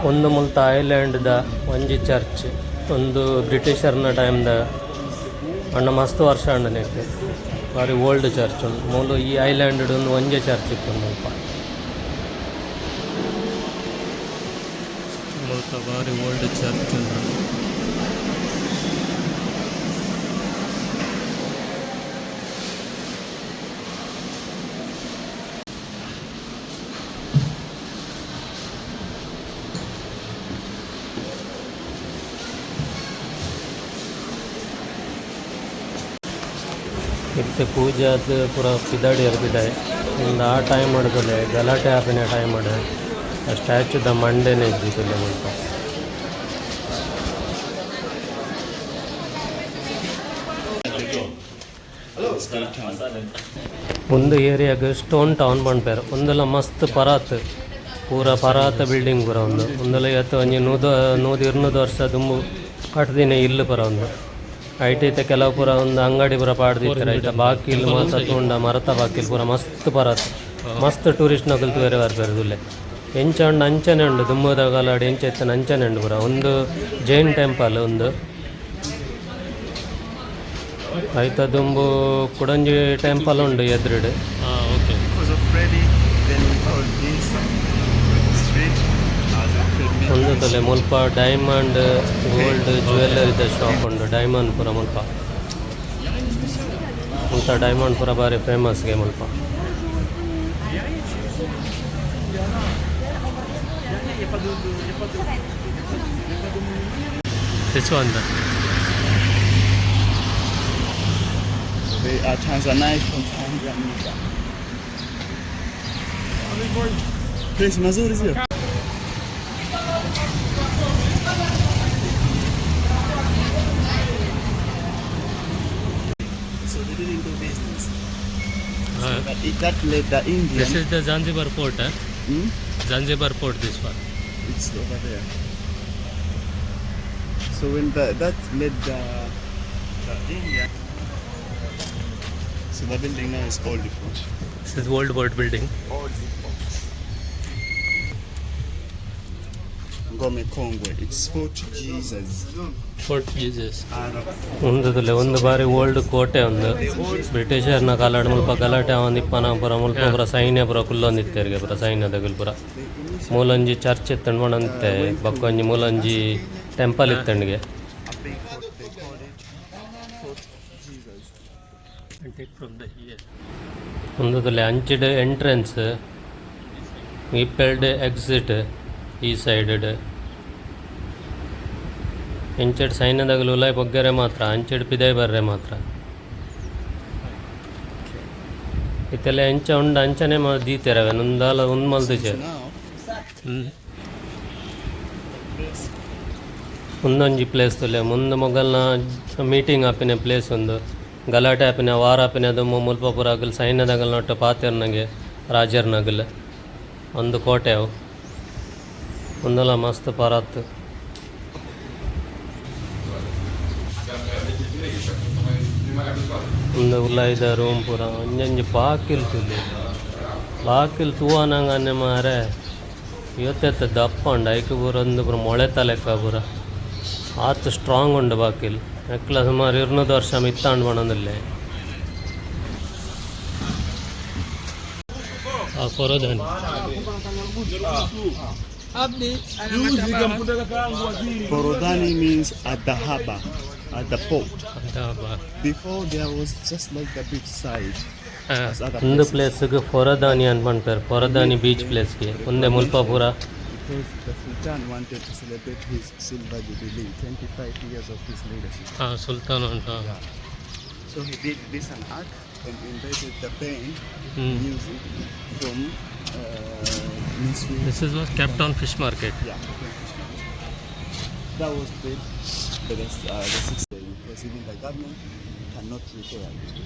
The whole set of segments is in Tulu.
ಒಂದು ಮುಲ್ತ ಐಲ್ಯಾಂಡ್ದ ಒಂಜಿ ಚರ್ಚ್. ಒಂದು ಬ್ರಿಟಿಷರ್ನ ಟೈಮ್ದ ಅಣ್ಣ, ಮಸ್ತ್ ವರ್ಷ ಆಂಡ್ ನೆಕ್. ಬಾರಿ ಓಲ್ಡ್ ಚರ್ಚ್ ಉಂದು. ಮೂಲು ಈ ಐಲ್ಯಾಂಡ್ ಒಂದು ಒಂಜೆ ಚರ್ಚ್ ಇಪ್ಪುಂಡು ಮುಲ್ಪ. ಮುಲ್ಪ ಬಾರಿ ಓಲ್ಡ್ ಚರ್ಚ್ ಉಂದು. ಇತ್ತೆ ಪೂಜೆ ಆದ್ ಪೂರ ಪಿದಾಡಿಯೆರ್ ಪಿದಾಯಿ. ಉಂದು ಆ ಟೈಮ್ ತೂಲೆ, ಗಲಾಟೆ ಆಪಿನ ಟೈಮ್ ಆ ಸ್ಟ್ಯಾಚುದ ಮಂಡೆನೆ ಇಜ್ಜಿ, ತೂಲೆ ಮುಲ್ಪ. ಉಂದು ಏರಿಯಾಗ್ ಸ್ಟೋನ್ ಟೌನ್ ಪನ್ಪೆರ್. ಉಂದುಲ ಮಸ್ತ್ ಪರಾತ್, ಪೂರ ಪರಾತ ಬಿಲ್ಡಿಂಗ್ ಪೂರ ಉಂದು. ಉಂದುಲ ಏತ್ ಒಂಜಿ 100, 100 20 ವರ್ಷ ದುಂಬು ಕಟ್ದಿನ ಇಲ್ಲು ಪೂರ ಉಂದು. ಐಟ್ ಇತ್ತೆ ಕೆಲವು ಪೂರ ಒಂದು ಅಂಗಡಿ ಪೂರ ಪಾಡ್ದಿತ್ತೆರ್. ಐತ ಬಾಕಿಲ್ ಮಾತ ತೂಂಡ ಮರತ ಬಾಕಿಲ್ ಪೂರ ಮಸ್ತ್ ಪರಾತ್. ಮಸ್ತ್ ಟೂರಿಸ್ಟ್ ನಕುಲು ತೂವರೆ ಬರ್ಪೆರ್. ತೂಲೆ, ಎಂಚ ಉಂಡು ಅಂಚನೆ ಉಂಡು. ದುಂಬುದ ಕಾಲಡ್ ಎಂಚ ಇತ್ತುಂಡು ಅಂಚನೆ ಉಂಡು ಪೂರ. ಉಂದು ಜೈನ್ ಟೆಂಪಲ್ ಉಂದು. ಐತ ದುಂಬು ಕುಡೊಂಜಿ ಟೆಂಪಲ್ ಉಂಡು ಎದುರುಡು. Okay. Because of Freddie, then we called this street as a Freddie. ಉಂದು ತೂಲೆ, ಮುಲ್ಪ ಡೈಮಂಡ್ ಗೋಲ್ಡ್ ಜ್ಯುವೆಲ್ಲರಿದ ಶಾಪ್ ಉಂಡು. ಡೈಮಂಡ್ ಪೂರ ಮುಲ್ಪ. ಮುಲ್ಪ ಡೈಮಂಡ್ ಪೂರ ಬಾರಿ ಫೇಮಸ್ ಗೆ ಮುಲ್ಪ. This one. They are Tanzanite from Tanganyika. Place mazuri, sio? So they didn't do business. But that led the Indian. This is the Zanzibar port, eh? Hmm? Zanzibar port, this one. It's over there. So when that led the Indian. So the building now is Old Fort. This is old port building. Old Fort. Ngome Kongwe. It's Fort Jesus. Fort Jesus. ಉಂದು ತೂಲೆ, ಒಂದು ಬಾರಿ ಓಲ್ಡ್ ಕೋಟೆ ಉಂದು. ಬ್ರಿಟಿಷರ್ನ ಕಾಲಡ್ ಮುಲ್ಪ ಗಲಾಟೆ ಆವೊಂದಿಪ್ಪನ ಪೂರ ಮುಲ್ಪ ಪೂರ ಸೈನ್ಯ ಪೂರ ಕುಲ್ಲೊಂದಿತ್ತೆರ್ಗೆ ಪೂರ, ಸೈನ್ಯದಗುಲು ಪೂರ. ಮೂಲೊಂಜಿ ಚರ್ಚ್ ಇತ್ತುಂಡು ಪಂಡೊಂದಿತ್ತೆ, ಬೊಕ್ಕೊಂಜಿ ಮೂಲೊಂಜಿ ಟೆಂಪಲ್ ಇತ್ತುಂಡಿಗೆ. A big fort. They called it Fort Jesus. And take from the here. ಉಂದು ತೂಲೆ, ಅಂಚಿಡ್ ಎಂಟ್ರೆನ್ಸ್, ಇಪ್ಪೆಲ್ಡ್ ಎಕ್ಸಿಟ್ ಈ ಸೈಡ್. ಇಂಚೆಡ್ ಸೈನ್ಯದಗುಲು ಉಲಾಯಿ ಪೊಗ್ಗೆರೆ ಮಾತ್ರ, ಅಂಚಿಡ್ ಪಿದೈ ಬರ್ರೆ ಮಾತ್ರ. ಇತ್ತೆಲ್ಲ ಎಂಚ ಉಂಡು ಅಂಚನೆ ದೀತೆರ್ ಅವೆನ್. ಉಂದಾಲ ಉಂದು ಮಲ್ತಿಜೆರ್. Now, place ಉಂದೊಂಜಿ ಪ್ಲೇಸ್ ತೂಲೆ. ಮುಂದೆ ಮೊಗಲ್ನ ಮೀಟಿಂಗ್ ಆಪಿನ ಪ್ಲೇಸ್ ಉಂದು. ಗಲಾಟೆ ಆಪಿನ, ವಾರ್ ಆಪಿನ ದುಂಬು ಮುಲ್ಪ ಪೂರ ಅಗಲ್ ಸೈನ್ಯದಗಲ್ನೊಟ್ಟು ಪಾತೆರ್ನಗೆ ರಾಜರ್ನಗಲ್. ಒಂದು ಕೋಟೆ ಅವು. ಉಂದಲ ಮಸ್ತ್ ಪರಾತ್. ಉಂದು ಉಲಾಯಿದ ರೂಮ್ ಪೂರ. ಒಂಜೊಂಜಿ ಬಾಕಿಲ್ ತೂಲೆ. ಬಾಕಿಲ್ ತೂವನಂಗನೆ ಮಾರೆ, ಇವತ್ತೆತ್ತ ದಪ್ಪ ಉಂಡು. ಐಕ್ ಪೂರ ಒಂದು ಪೂರ ಮೊಳೆತ ಲೆಕ್ಕ ಪೂರ. ಆತ್ ಸ್ಟ್ರಾಂಗ್ ಉಂಡು ಬಾಕಿಲ್. ಎಕ್ಲ ಸುಮಾರು 200 ವರ್ಷ ಮಿತ್ತಾಂಡ್ ಪನೊಂದುಲ್ಲೆ. ಆ Forodhani. Forodhani means at the harbor, at the port. ಅಂತ. Before, there was just like the beach side as other ಉಂದು places. ಪ್ಲೇಸ್ಗ್ ಫೊರದಾನಿ ಅಂತ ಪನ್ಪೆರ್. ಫೊರದಾನಿ ಬೀಚ್ ಪ್ಲೇಸ್ಗೆ ಉಂದೆ ಮುಲ್ಪ ಪೂರ. Because the Sultan wanted to celebrate his silver jubilee, 25 years of his leadership. ಹಾಂ, ಸುಲ್ತಾನ್ ಅಂತ. So he did this an ark and invited the band music from Misri. This is was Cape Town fish market. Yeah, that was built by the sixth day because even the government cannot repair it.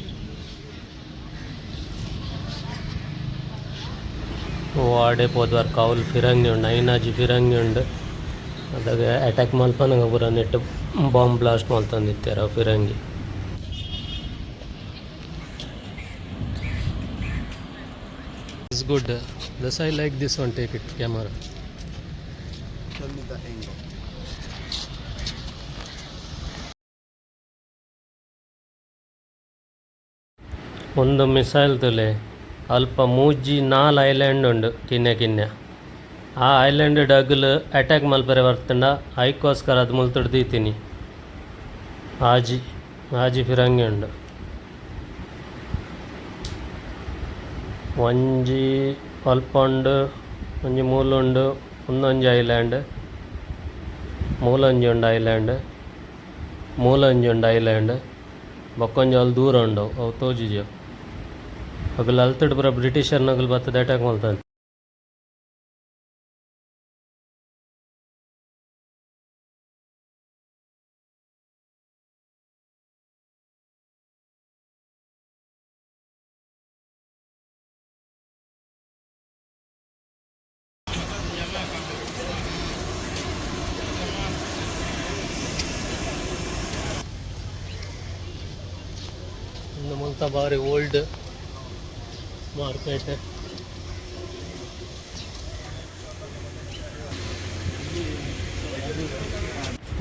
ವಾಡೆ ಪೋದ್ವಾರ್ ಕೌಲ್ ಫಿರಂಗಿ ಉಂಡು, ಐನಾಜಿ ಫಿರಂಗಿ ಉಂಡು. ಅದಾಗ ಅಟ್ಯಾಕ್ ಮಲ್ಪನಗ ಪೂರ ನೆಟ್ ಬಾಂಬ್ ಬ್ಲಾಸ್ಟ್ ಮಲ್ತೊಂದಿತ್ತೆರ್ ಅವು ಫಿರಂಗಿ. It's good. This I like this one. Take it, camera. Tell me the angle. ಒಂದು ಮಿಸೈಲ್ ತುಲೆ ಅಲ್ಪ ಮೂಜಿ ನಾಲ್ ಐಲ್ಯಾಂಡ್ ಉಂಡು ಕಿನ್ಯ ಕಿನ್ಯ. ಆ ಐಲ್ಯಾಂಡ್ ಡಗ್ಲ್ ಅಟ್ಯಾಕ್ ಮಲ್ಪರೆ ಬರ್ತುಂಡ ಐಕೋಸ್ಕರ ಅದು ಮುಲ್ತುಡು ದೀತೀನಿ. ಆಜಿ ಆಜಿ ಫಿರಂಗಿ ಉಂಡು. ಒಂಜಿ ಅಲ್ಪ ಉಂಡು, ಒಂಜಿ ಮೂಲುಂಡು, ಉಂದೊಂಜಿ ಐಲ್ಯಾಂಡ್, ಮೂಲೊಂಜಿ ಉಂಡು ಐಲ್ಯಾಂಡ್, ಮೂಲೊಂಜಿ ಉಂಡು ಐಲ್ಯಾಂಡ್, ಬೊಕ್ಕೊಂಜಿ ಅಲ್ಲಿ ದೂರ ಉಂಡು, ಅವು ತೋಜುಜಿ. ಅಗಲ್ ಅಲ್ತುಡು ಪೂರ ಬ್ರಿಟಿಷರ್ನಗಲ್ ಬತ್ತದ ಅಟ್ಯಾಕ್ ಮಲ್ತಂದು. ಉಂದು ಮುಲ್ತ ಬಾರಿ ಓಲ್ಡ್ ಮಾರ್ಕೆಟ್.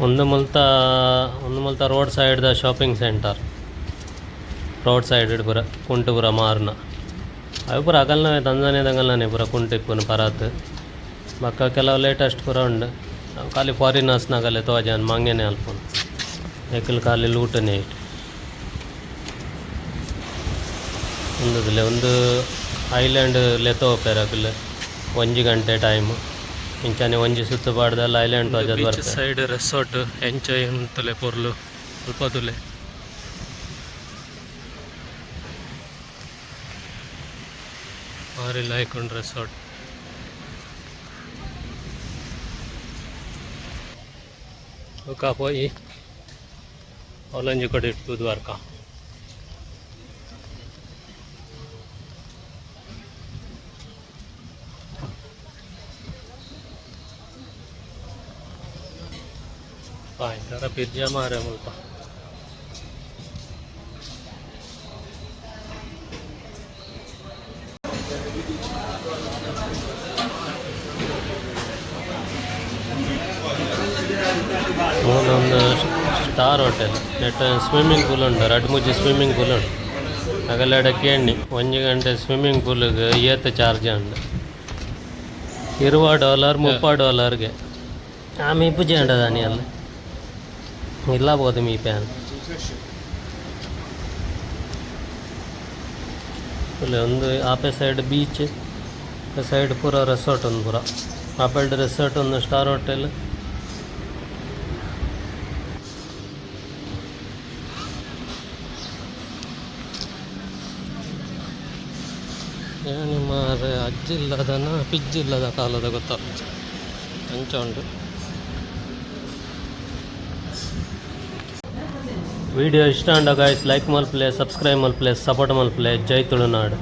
ಒಂದು ಮುಲ್ತ ರೋಡ್ ಸೈಡ್ ದ ಶಾಪಿಂಗ್ ಸೆಂಟರ್. ರೋಡ್ ಸೈಡ್ ಪೂರ ಕುಂಟು ಪೂರ ಮಾರುನ. ಅವು ಪೂರ ಅಗಲ್ನವೇ ತಂಜಾನಿಯದಂಗಲ್ನೇ ಪೂರ ಕುಂಟು ಇಪ್ಪುನು ಪರಾತ್. ಬೊಕ್ಕ ಕೆಲವು ಲೇಟೆಸ್ಟ್ ಪೂರ ಉಂಡು. ಅವು ಖಾಲಿ ಫಾರಿನರ್ಸ್ ನಗಲೆ ತೋಜಾನ್ ಮಂಗೆನೆ ಅಲ್ಪುನು. ಎಕುಲು ಖಾಲಿ ಲೂಟನೆ. ಉಂದುದಿಲ್ಲ ಒಂದು ಐಲ್ಯಾಂಡ್ ಲೆತೋ ಪೋಪೆರ್ ಅಕುಲು. ಒಂಜಿ ಗಂಟೆ ಟೈಮ್ ಇಂಚನೆ ಒಂಜಿ ಸುತ್ತು ಪಾಡ್ದಲ್ಲ ಐಲ್ಯಾಂಡ್ ತೋಜಾದ್ ಬೀಚ್ ಬರ್ಪೆರ್. ಸೈಡ್ ರೆಸಾರ್ಟ್ ಎಂಜಾಯ್ ಮಂತುಲೆ ಪೊರ್ಲು ಅಲ್ಪ ತೂಲೆ. ಬಾರಿ ಲಾಯ್ಕ್ ಉಂಡು ರೆಸಾರ್ಟ್. ಬೊಕ ಪೋಯಿ ಅವ್ಲೊಂಜಿ ಕಡೆಟ್ ತೂದು ಬರ್ಕ. ಭಯಂಕರ ಪಿರ್ಜ ಮಾರ್ರೆ ಮುಲ್ಪ. ಮೂಲೊಂದು ಸ್ಟಾರ್ ಹೋಟೆಲ್. ನೆಟ್ ಸ್ವಿಮ್ಮಿಂಗ್ ಪೂಲ್ ಉಂಡು, ರಡ್ಡ್ ಮೂಜಿ ಸ್ವಿಮ್ಮಿಂಗ್ ಪೂಲ್ ಉಂಡು. ಅಗಲೆಡ ಕೇಂಡಿ ಒಂಜಿ ಗಂಟೆ ಸ್ವಿಮ್ಮಿಂಗ್ ಪೂಲ್ಗ್ ಏತ್ ಚಾರ್ಜ್ ಉಂಡು. $20, $30ಗೆ. ಆ ಮೀಪುಜಿ ಉಂಡ ದಾನಿ ಅಲ್ಲ ಇಲ್ಲ ಬೋದು ಮೀಪೆ. ಒಂದು ಆಪೆ ಸೈಡ್ ಬೀಚ್, ಸೈಡ್ ಪೂರ ರೆಸಾರ್ಟ್ ಒಂದು ಪೂರ ಆಪೆಲ್ಡ್ ರೆಸಾರ್ಟ್ ಒಂದು ಸ್ಟಾರ್ ಹೋಟೆಲ್. ಏನಿ ಮಾರ್ರೆ, ಅಜ್ಜಿಲ್ಲದನ ಪಿಜ್ಜಿಲ್ಲದ ಕಾಲದ ಗೊತ್ತಾಪುಜಿ, ಅಂಚ ಉಂಡು. ವಿಡಿಯೋ ಇಷ್ಟ ಆಂಡ ಗಾಯ್ಸ್, ಲೈಕ್ ಮಲ್ಪಲೆ, ಸಬ್ಸ್ಕ್ರೈಬ್ ಮಲ್ಪಲೆ, ಸಪೋರ್ಟ್ ಮಲ್ಪಲೆ. ಜೈ ತುಳುನಾಡು.